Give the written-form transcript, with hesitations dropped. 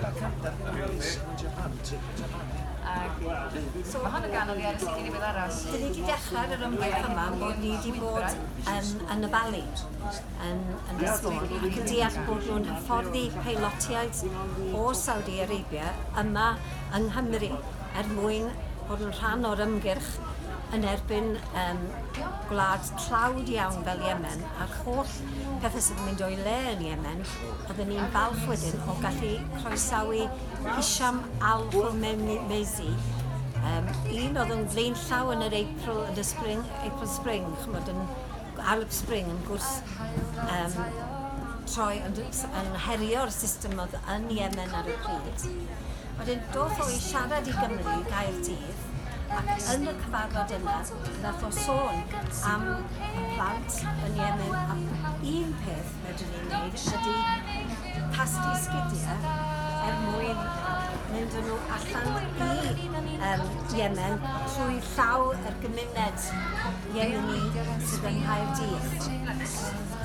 Dyn ni wedi dechrau ar yr ymgyrch yma am bod ni wedi bod yn, yn y Bali, yn, yn Ynys Môn, ac yn deall bod nhw'n hyfforddi peilotiaid o Saudi Arabia yma yng Nghymru er mwyn bod yn rhan o'r ymgyrch yn erbyn um, gwlad tlawd iawn fel Yemen a'r holl pethau sydd yn mynd o'i le yn Yemen, oedden ni'n falch wedyn o gallu croesawu Hisham Al-Homeizi, um, un oedd yn flaenllaw yn yr April, yn y Spring, April Spring, chymod, yn Arab Spring, yn gwrs um, troi yn, yn herio'r system oedd yn Yemen ar y pryd. Wedyn doth o i siarad i Gymru, Gaerdydd, ac yn y cyfarfod yna, nath o sôn am y plant yn Yemen, a un peth fedrwn ni wneud ydy casglu sgidiau er mwyn mynd â nhw allan i um, Yemen trwy llaw yr gymuned Yemeni sydd yng Nghaerdydd.